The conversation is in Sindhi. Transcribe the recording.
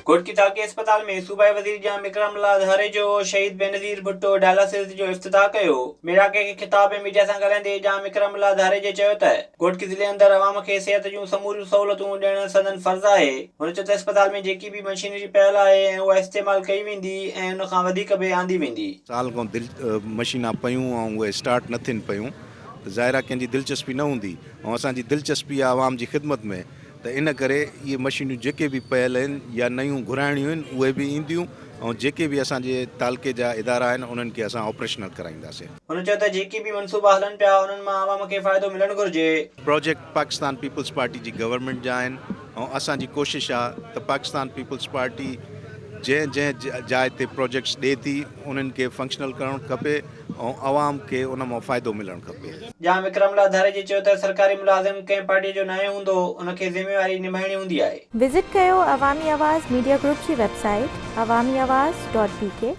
گهوٽڪي تعلقي اسپتال ۾ صوبائي وزير ڄام اڪرام الله ڌاريجو شهيد بينظير ڀٽو ڊائلاسز جو افتتاح ڪيو. ميڙاڪي کي خطاب ۾ ميڊيا سان ڳالهائيندي ڄام اڪرام الله ڌاريجي چيو ته گهوٽڪي ضلعي اندر عوام کي صحت جون سموريون سهولتون ڏيڻ سندن فرض آهي. هن چيو ته اسپتال ۾ جيڪي به مشينري پيل آهي ۽ اها استعمال ڪئي ويندي ۽ ان کان وڌيڪ به آندي ويندي. سال کان دل مشينا پيون ۽ اهي اسٽارٽ نه ٿين پيون ته ظاهر آهي ڪنهن جي دلچسپي نه هوندي ۽ اسان جي دلچسپي آهي عوام جي خدمت ۾ ته ان ڪري اهي مشينون جيڪي به پيل آهن يا نيون گهرائڻيون آهن اهي به اينديون ۽ جيڪي به اسان جي تعلقي جا ادارا آهن انهن کي اسان آپريشنل ڪرائينداسين. هن چيو ته جيڪي به منصوبا هلن پيا انهن مان عوام کي فائدو ملڻ گهرجي. پراجيڪٽ پاڪستان پيپلز پارٽي جي گورنمينٽ جا آهن ۽ اسان جي ڪوشش آهي ته پاڪستان پيپلز پارٽي جنهن جنهن جاء تي پراجيڪٽس ڏي ٿي انهن کي فنڪشنل ڪرڻ کپي ۽ عوام کي ان مان فائدو ملڻ کپي. ڄام اڪرام الله ڌاريجي چيو ته سرڪاري ملازم ڪنهن پارٽي جو ناهي هوندو، ان کي ذميواري نڀائڻي هوندي آهي. وزٽ ڪيو عوامي آواز ميڊيا گروپ جي website Awami Awaz dot B K.